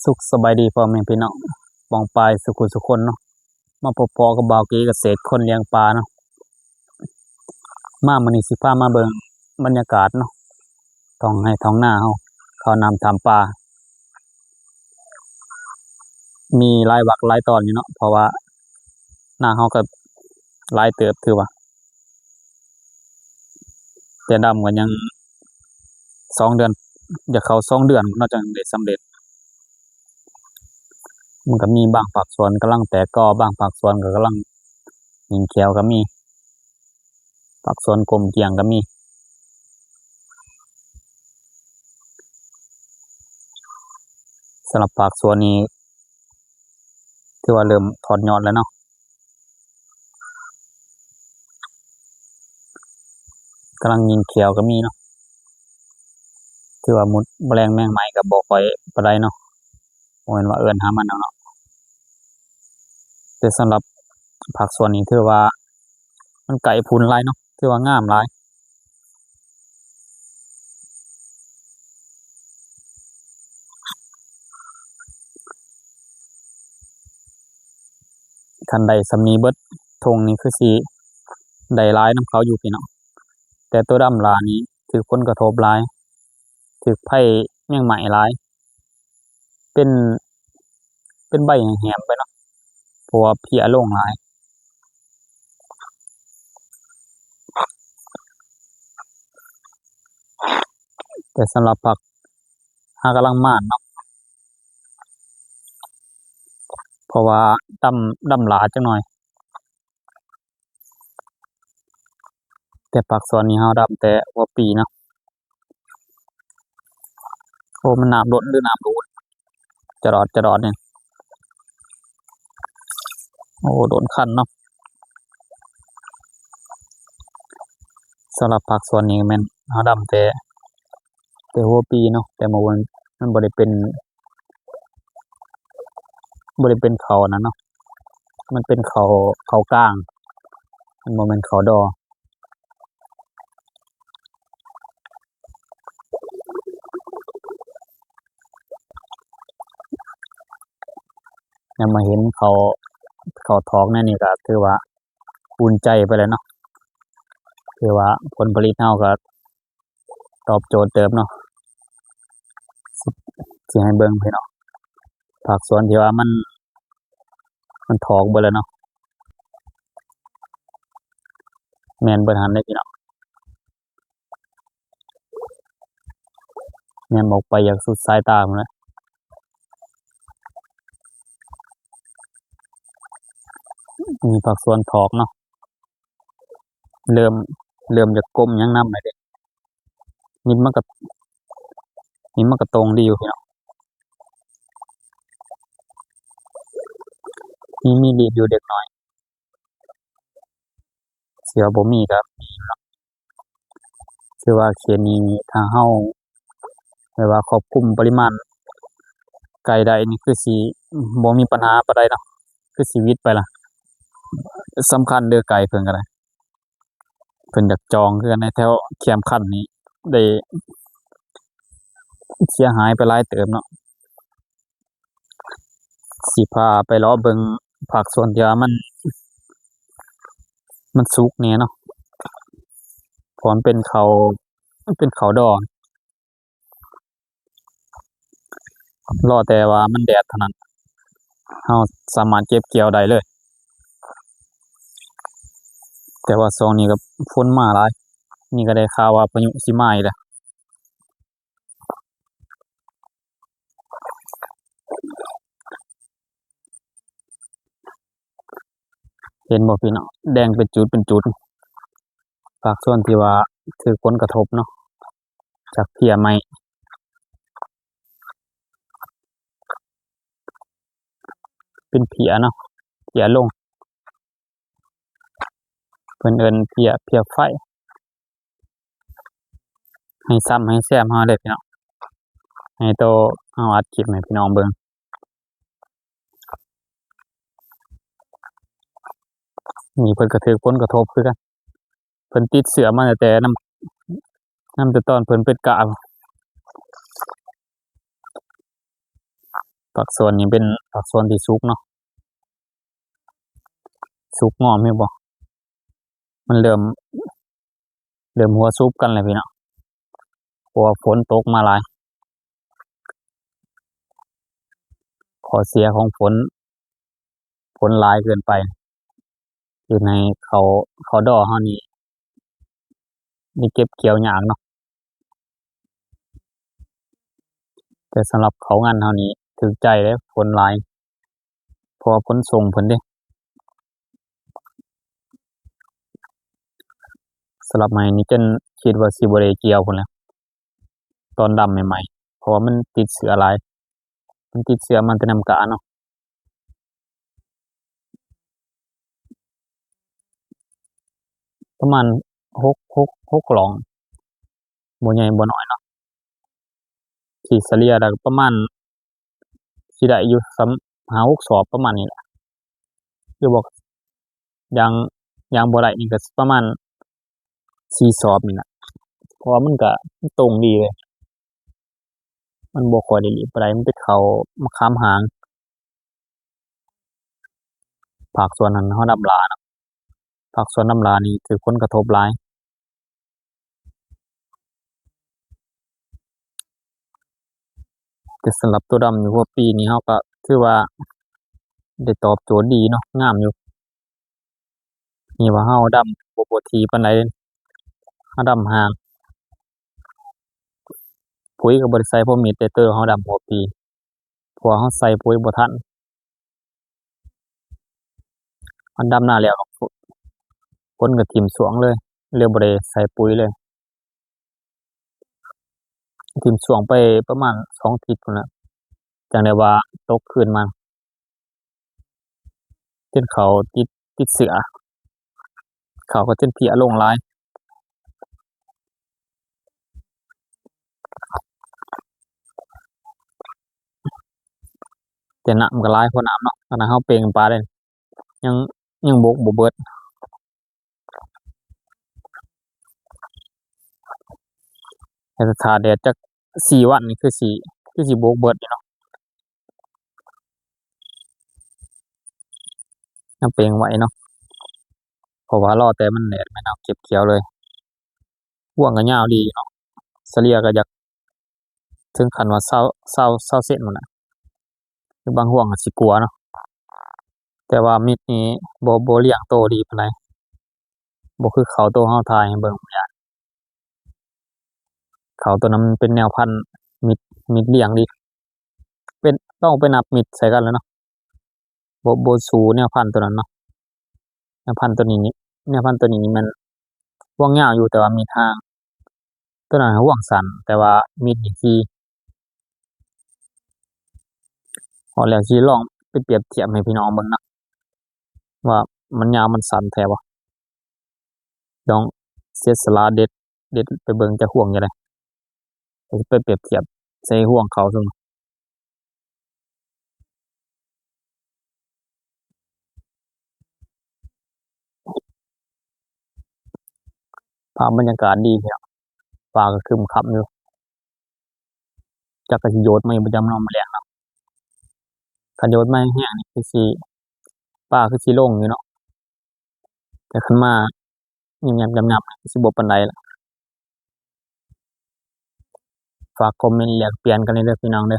ສຸກສະບາຍດີພໍ່ແມ່ພີ່ນ້ອງປ້ອງປາຍສູ່ຜູ້ສູ່ຄົນເນາະ, ມາພົບພໍ້ກັບບ່າວກີກະເສດຄົນລ້ຽງປາເນາະ. ມາມື້ນີ້ຊິພາມາເບິ່ງບັນຍາກາດເນາະ ທ້ອງໄຮ່ທ້ອງນາເຮົາ ເຂົ້ານ້ຳຖ້ຳປາ ມີຫຼາຍວັກຫຼາຍຕອນຢູ່ເນາະ ເພາະວ່ານາເຮົາກະຫຼາຍເຕີບ ຖືວ່າ ແຕ່ດຳກະຍັງສອງເດືອນ ຢາກເຂົ້າສອງເດືອນເນາະ ຈັ່ງໄດ້ສຳເລັດ. ມັນກະມີບາງພາກສວນກຳລັງແຕກກໍ ບາງພາກສວນກະກຳລັງຍິງຂຽວກະມີ ພາກສວນກົມກ້ຽງກະມີ. ສຳລັບພາກສວນນີ້ ຖືວ່າເລີ່ມຖອດຍອດແລ້ວເນາະ ກຳລັງຍິງຂຽວກະມີເນາະ. ຖືວ່າໝົດ ແມງແມງໄມ້ກະບໍ່ຄ່ອຍປານໃດເນາະ ບໍ່ແມ່ນວ່າເອີ້ນຫາມັນດອກເນາະ. ແຕ່ສຳລັບພາກສວນນີ້ ຖືວ່າມັນໃກ້ພຸ້ນຫຼາຍເນາະ ຖືວ່າງາມຫຼາຍ. ຄັນໄດ້ສ່ຳນີ້ເບິດທົ່ງນີ້ ຄືຊິໄດ້ຫຼາຍນຳເຂົາຢູ່ພີ່ນ້ອງ. ແຕ່ໂຕດຳຫຼ້ານີ້ຖືກຜົນກະທົບຫຼາຍ ຖືກໄຟແມງໄມ້ຫຼາຍ ເປັນ ເປັນໃບແຫ້ງແຫ້ງໄປເນາະ ເພາະວ່າເພຍລົງຫຼາຍ. ແຕ່ສຳລັບພາກຫາກຳລັງມານເນາະ ເພາະວ່າດຳ ດຳຫຼ້າຈັກໜ່ອຍ. ແຕ່ພາກສວນນີ້ເຮົາດຳແຕ່ຫົວປີເນາະ. ໂອ້ ມັນນ້ຳລົ້ນຫຼືນ້ຳດູດ ຈະດອດ ຈະດອດນີ້. ໂອ້ ໂດນຄັນເນາະ. ສຳລັບພາກສວນນີ້ແມ່ນເຮົາດຳແຕ່ ແຕ່ຫົວປີເນາະ ແຕ່ມັນ ມັນບໍ່ໄດ້ເປັນ ບໍ່ໄດ້ເປັນເຂົ້າອັນນັ້ນເນາະ ມັນເປັນເຂົ້າ ເຂົ້າກ້າງ ມັນບໍ່ແມ່ນເຂົ້າດໍ. ແລ້ວມາເຫັນເຂົ້າ ເຂົ້າຖອກແນວນີ້ກະຖືວ່າອຸ່ນໃຈໄປແລ້ວເນາະ ຖືວ່າຜົນຜະລິດເຮົາກະ ຕອບໂຈດເຕີບເນາະ. ຊິ ຊິໃຫ້ເບິ່ງພີ່ນ້ອງ ພາກສວນທີ່ວ່າມັນ ມັນຖອກເບິດແລ້ວເນາະ ແມ່ນເບິດຫັ້ນເດ້ພີ່ນ້ອງ ແນມອອກໄປຢາກສຸດສາຍຕາພຸ້ນແຫຼະ. ມີພາກສວນຖອກເນາະ ເລີ່ມ ເລີ່ມຈະກົມຫຍັງນຳແລ້ວເດ້. ມີດມັນກະ ມີດມັນກະຕົງດີຢູ່ພີ່ນ້ອງ ມີ ມີລີດຢູ່ເດັກນ້ອຍ ຊິວ່າບໍ່ມີກະມີເນາະ. ຖືວ່າເຂດນີ້ຖ້າເຮົາແບບວ່າຄວບຄຸມປະລິມານໄກ່ໄດ້ນີ້ ຄືຊິບໍ່ມີບັນຫາປານໃດເນາະ ຄືຊິຫວິດໄປລະ. ສຳຄັນເດີໄກ່ເພິ່ນກະໄດ້ ເພິ່ນຢາກຈອງຄືກັນ ໃນແຖວແຄມຄັນນີ້ໄດ້ເສຍຫາຍໄປຫຼາຍເຕີບເນາະ. ຊິພາໄປເລາະເບິ່ງພາກສ່ວນທີ່ວ່າມັນ ມັນສຸກແດ່ເນາະ ເພາະມັນເປັນເຂົ້າ ມັນເປັນເຂົ້າດໍ ລໍແຕ່ວ່າມັນແດດເທົ່ານັ້ນ ເຮົາສາມາດເກັບກ່ຽວໄດ້ເລີຍ. ແຕ່ວ່າຊ່ວງນີ້ກະຝົນມາຫຼາຍ ນີ້ກະໄດ້ຂ່າວວ່າພາຍຸຊິມາອີກແລ້ວ. ເຫັນບໍ່ພີ່ນ້ອງ ແດງເປັນຈຸດເປັນຈຸດ ພາກສ່ວນທີ່ວ່າຖືກຜົນກະທົບເນາະ ຈາກເພຍໄມ້ ເປັນເພຍເນາະ ເພຍລົງ ເພິ່ນເອີ້ນເພຍ ເພຍໄຟ. ໃຫ້ຊ້ຳໃຫ້ແຊມເຮົາເດ້ພີ່ນ້ອງ ໃຫ້ໂຕເຮົາອັດຄລິບໃຫ້ພີ່ນ້ອງເບິ່ງ. ນີ້ເພິ່ນກະຖືກຜົນກະທົບຄືກັນ ເພິ່ນຕິດເຊື້ອມາຕັ້ງແຕ່ນຳ ນຳແຕ່ຕອນເພິ່ນເປັນກ້າ. ຜັກສວນນີ້ເປັນຜັກສວນທີ່ສຸກເນາະ ສຸກງອມແມ່ນບໍ່? ມັນເລີ່ມ ເລີ່ມຫົວສຸບກັນແລ້ວພີ່ນ້ອງ ເພາະວ່າຝົນຕົກມາຫຼາຍ. ຂໍ້ເສຍຂອງຝົນ ຝົນຫຼາຍເກີນໄປ ເຮັດໃຫ້ເຂົ້າ ເຂົ້າດໍເຮົານີ້ ນີ້ເກັບກ່ຽວຍາກເນາະ. ແຕ່ສຳລັບເຂົ້າງັນເຮົານີ້ຖືກໃຈເດ້ ຝົນຫຼາຍ ເພາະວ່າຝົນສົ່ງເພິ່ນເດ້. ສຳລັບໄມ້ນີ້ຈົນຄິດວ່າຊິບໍ່ໄດ້ກ່ຽວພຸ້ນແຫຼະ ຕອນດຳໃໝ່ໆ ເພາະວ່າມັນຕິດເຊື້ອຫຼາຍ ມັນຕິດເຊື້ອມາແຕ່ນຳກາເນາະ. ປະມານຫົກ ຫົກ ຫົກຫຼອງ ບໍ່ໃຫຍ່ບໍ່ນ້ອຍເນາະ ທີ່ສະເລ່ຍແລ້ວປະມານຊິໄດ້ຢູ່ສ່ຳຫ້າຫົກສອບປະມານນີ້ແຫຼະ ຫຼືບໍ່ ຢ່າງ ຢ່າງບໍ່ໄດ້ນີ້ກໍປະມານສີ່ສອບນີ້ແຫຼະ ເພາະວ່າມັນກໍຕົງດີເລີຍ ມັນບໍ່ຄ່ອຍໄດ້ລີບປານໃດ ມັນໄປເຂົ້າມະຂາມຫາງ. ພາກສ່ວນນັ້ນເຮົາດຳຫຼາເນາະ ພາກສ່ວນດຳຫຼານີ້ຖືກຜົນກະທົບຫຼາຍ. ແຕ່ສຳລັບຕົວດຳຢູ່ຫົວປີນີ້ ເຮົາກໍຖືວ່າໄດ້ຕອບໂຈດດີເນາະ ງາມຢູ່. ນີ້ວ່າເຮົາດຳບໍ່ ບໍ່ຖີ່ປານໃດ ເຮົາດຳຫ່າງ ປຸ໋ຍກໍບໍ່ໄດ້ໃສ່ພໍມິດເດ້ ເຕີເຮົາດຳຫົວປີ ເພາະວ່າເຮົາໃສ່ປຸ໋ຍບໍ່ທັນ. ມັນດຳນາແລ້ວ ຝົນກໍຖິ້ມຊ່ວງເລີຍ ເລີຍບໍ່ໄດ້ໃສ່ປຸ໋ຍເລີຍ. ຖິ້ມຊ່ວງໄປປະມານສອງທິດພຸ້ນນະ ຈັ່ງໄດ້ວ່າຕົກຄືນມາ ຈົນເຂົ້າຕິດ ຕິດເຊື້ອ ເຂົ້າກໍຈົນເພຍລົງຫຼາຍ. ແຕ່ນ້ຳກໍຫຼາຍ ເພາະນ້ຳເນາະ ຂະໜາດເຮົາເປັ່ງປາເດ້ ຍັງ ຍັງບົກບໍ່ເບິດ. ແຕ່ຖ້າແດດຈັກສີ່ວັນນີ້ຄືຊິ ຄືຊິບົກເບິດຢູ່ເນາະ ຍັງເປັ່ງໄວ້ເນາະ ເພາະວ່າລໍແຕ່ມັນແດດແມ່ນເຮົາເກັບກ່ຽວເລີຍ. ຮວງກໍຍາວດີເນາະ ສະເລ່ຍກໍຢາກເຖິງຂັ້ນວ່າຊາວ ຊາວ ຊາວເຊັນພຸ້ນນະ ຫຼືບາງຮວງກໍຊິກວ່າເນາະ. ແຕ່ວ່າມິດນີ້ບໍ່ ບໍ່ລ້ຽງໂຕດີປານໃດ ບໍ່ຄືເຂົ້າໂຕເຮົາ ຖ່າຍໃຫ້ເບິ່ງ ເຂົ້າໂຕນັ້ນມັນເປັນແນວພັນມິດ ມິດລ້ຽງດີ ເປັນ ຕ້ອງໄປນັບມິດໃສ່ກັນແລ້ວເນາະ ບໍ່ ບໍ່ສູ້ແນວພັນໂຕນັ້ນເນາະ. ແນວພັນໂຕນີ້ນີ້ ແນວພັນໂຕນີ້ນີ້ແມ່ນຮວງຍາວຢູ່ ແຕ່ວ່າມິດຫ່າງ ໂຕນັ້ນຮວງສັ້ນ ແຕ່ວ່າມິດນີ້ຖີ່. ເອົາແລ້ວຊິລອງໄປປຽບທຽບໃຫ້ພີ່ນ້ອງເບິ່ງເນາະ ວ່າມັນຍາວມັນສັ້ນແທ້ບໍ່. ລອງເສຍສະຫຼະເດັດ ເດັດໄປເບິ່ງຈັກຮວງຈັ່ງໃດ ໄປປຽບທຽບໃສ່ຮວງເຂົ້າຊັ້ນ. ພາບບັນຍາກາດດີເນາະ ຟ້າກໍຄຶ້ມຄ່ຳຢູ່. ຈັກກະຊິໂຍດມາອີກບໍ່ ຍາມເນາະ ມື້ແລງເນາະ. ຄັນໂຍດມາແຮງໆນີ້ຄືຊິ ປາຄືຊິລົງຢູ່ເນາະ ແຕ່ຄັນມາຍຽບໆຫຍັບໆ ຄືຊິບໍ່ປານໃດລະ. ຝາກຄອມເມັນແລກປ່ຽນກັນແດ່ເດີພີ່ນ້ອງເດີ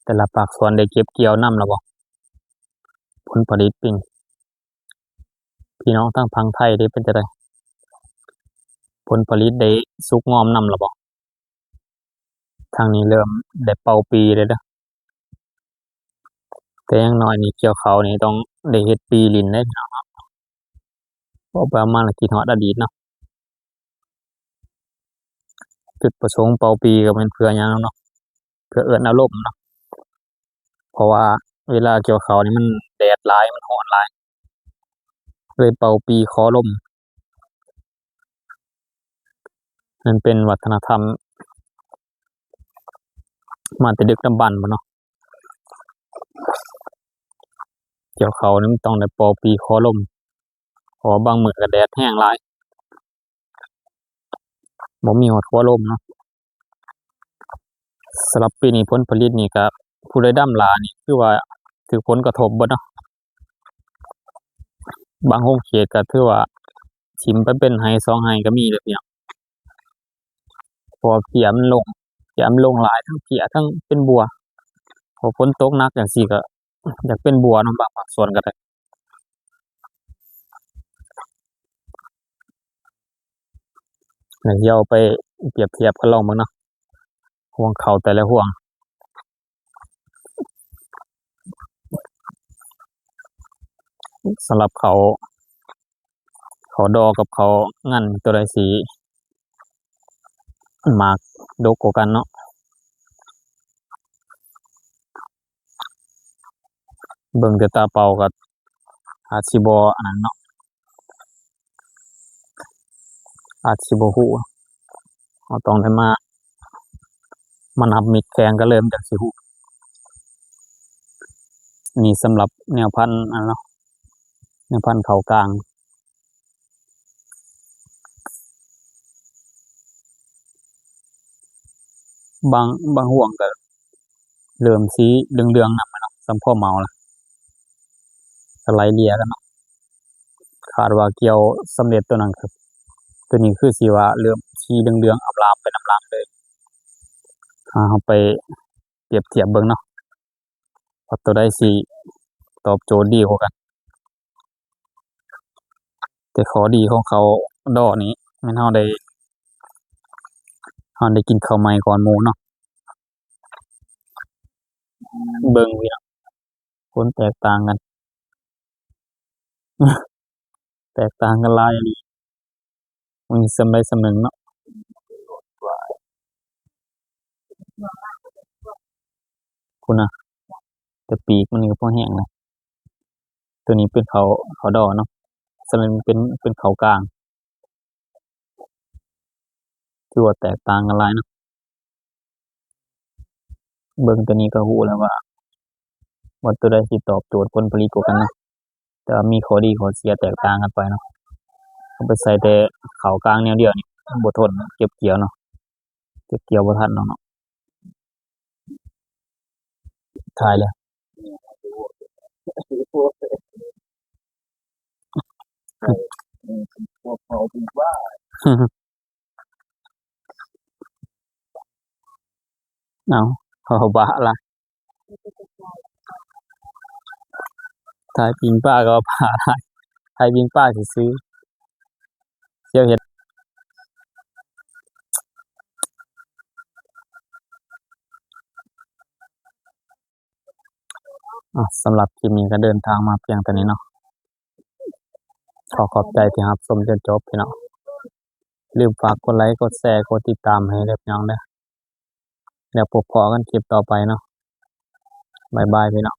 ແຕ່ລະພາກສ່ວນໄດ້ເກັບກ່ຽວນຳແລ້ວບໍ່? ຜົນຜະລິດປີນີ້ ພີ່ນ້ອງທາງຝັ່ງໄທເດ ເປັນຈັ່ງໃດ? ຜົນຜະລິດໄດ້ສຸກງອມນຳແລ້ວບໍ່? ທາງນີ້ເລີ່ມໄດ້ເປົ່າປີແລ້ວເດີ ແຕ່ຢ່າງໜ້ອຍນີ້ກ່ຽວເຂົ້ານີ້ຕ້ອງໄດ້ເຮັດປີຫຼິ້ນເດ້ພີ່ນ້ອງເນາະ ເວົ້າໄປເວົ້າມາແລ້ວຄິດຮອດອະດີດເນາະ. ຈຸດປະສົງເປົ່າປີກໍແມ່ນເພື່ອຫຍັງເນາະ? ເພື່ອເອີ້ນອາລົມເນາະ ເພາະວ່າເວລາກ່ຽວເຂົ້ານີ້ມັນແດດຫຼາຍ ມັນຮ້ອນຫຼາຍ ເລີຍເປົ່າປີຂໍລົມ. ມັນເປັນວັດທະນະທຳມາແຕ່ດຶກດຳບັນພຸ້ນເນາະ ກ່ຽວເຂົ້ານີ້ມັນຕ້ອງໄດ້ເປົ່າປີຂໍລົມ ເພາະວ່າບາງມື້ກໍແດດແຮງຫຼາຍ ບໍ່ມີຮອດຂົວລົມເນາະ. ສຳລັບປີນີ້ຜົນຜະລິດນີ້ກໍ ຜູ້ໃດດຳຫຼາຍນີ້ ຄືວ່າຖືກຜົນກະທົບເບິດເນາະ. ບາງຂົງເຂດກໍຖືວ່າຖິ້ມໄປເປັນໄຮ່ສອງໄຮ່ກໍມີເດ້ພີ່ນ້ອງ ເພາະວ່າເພຍມັນລົງ ເພຍມັນລົງຫຼາຍ ທັງເພຍທັງເປັນບົວ. ເພາະຝົນຕົກໜັກຈັ່ງຊີ້ກໍຢາກເປັນບົວເນາະ ບາງ ບາງສ່ວນກໍໄດ້. ແລ້ວຊິເອົາໄປປຽບທຽບກັນລອງເບິ່ງເນາະ ຮວງເຂົ້າແຕ່ລະຮວງ. ສຳລັບເຂົ້າ ເຂົ້າດໍກັບເຂົ້າງັນ ໂຕໃດຊິໝາກດົກກວ່າກັນເນາະ? ເບິ່ງແຕ່ຕາເປົ່າກໍອາດຊິບໍ່ອັນນັ້ນເນາະ ອາດຊິບໍ່ຮູ້. ເຮົາຕ້ອງໄດ້ມາ ມານັບເມັດແຂ່ງກັນເລີຍ ມັນຈັ່ງຊິຮູ້. ນີ້ສຳລັບແນວພັນອັນເນາະ ແນວພັນເຂົ້າກ້າງ. ບາງ ບາງຮວງກໍເລີ່ມສີເຫຼືອງໆນຳແລ້ວເນາະ ສ່ຳພໍເໝົາລະ ກໍໄລ່ເລ່ຍກັນເນາະ. ຄາດວ່າກ່ຽວສຳເລັດໂຕນັ້ນ ໂຕນີ້ຄືຊິວ່າເລີ່ມສີເຫຼືອງໆອາບລາມໄປນຳຫຼັງເລີຍ. ເຮົາໄປປຽບທຽບເບິ່ງເນາະ ວ່າໂຕໃດຊິຕອບໂຈດດີກວ່າກັນ. ແຕ່ຂໍ້ດີຂອງເຂົ້າດໍນີ້ແມ່ນເຮົາໄດ້ ເຮົາໄດ້ກິນເຂົ້າໃໝ່ກ່ອນໝູ່ເນາະ. ເບິ່ງພີ່ນ້ອງ ຜົນແຕກຕ່າງກັນ ແຕກຕ່າງກັນຫຼາຍອີ່ຫຼີ. ມີສ່ຳໃດສ່ຳໜຶ່ງເນາະ ພຸ້ນນະ ແຕ່ປີກມັນນີ້ກໍພໍແຫ້ງແລ້ວ. ໂຕນີ້ເປັນເຂົ້າ ເຂົ້າດໍເນາະ ສ່ວນນີ້ເປັນ ເປັນເຂົ້າກ້າງ. ຖືວ່າແຕກຕ່າງກັນຫຼາຍເນາະ. ເບິ່ງໂຕນີ້ກໍຮູ້ແລ້ວວ່າ ວ່າໂຕໃດຊິຕອບໂຈດຜົນຜະລິດກວ່າກັນເນາະ. ແຕ່ວ່າມີຂໍ້ດີຂໍ້ເສຍແຕກຕ່າງກັນໄປເນາະ. ເຮົາໄປໃສ່ແຕ່ເຂົ້າກ້າງແນວດຽວນີ້ ມັນບໍ່ທົນເກັບກ່ຽວເນາະ ເກັບກ່ຽວບໍ່ທັນດອກເນາະ. ຖ່າຍແລ້ວ ເອົາ ເຂົາບ້າລະ ຖ່າຍປີ້ງປາກໍບ້າ ຖ່າຍ ຖ່າຍປີ້ງປາຊື່ໆ ສຽວເຮັດ. ອ່ະ ສຳລັບຄລິບນີ້ກໍເດີນທາງມາພຽງເທົ່ານີ້ເນາະ. ຂໍຂອບໃຈທີ່ຮັບຊົມຈົນຈົບພີ່ນ້ອງ. ຢ່າລືມຝາກກົດໄລ ກົດແຊ ກົດຕິດຕາມໃຫ້ເດີພີ່ນ້ອງເດີ. ແລ້ວພົບພໍ້ກັນຄລິບຕໍ່ໄປເນາະ. ບາຍບາຍພີ່ນ້ອງ.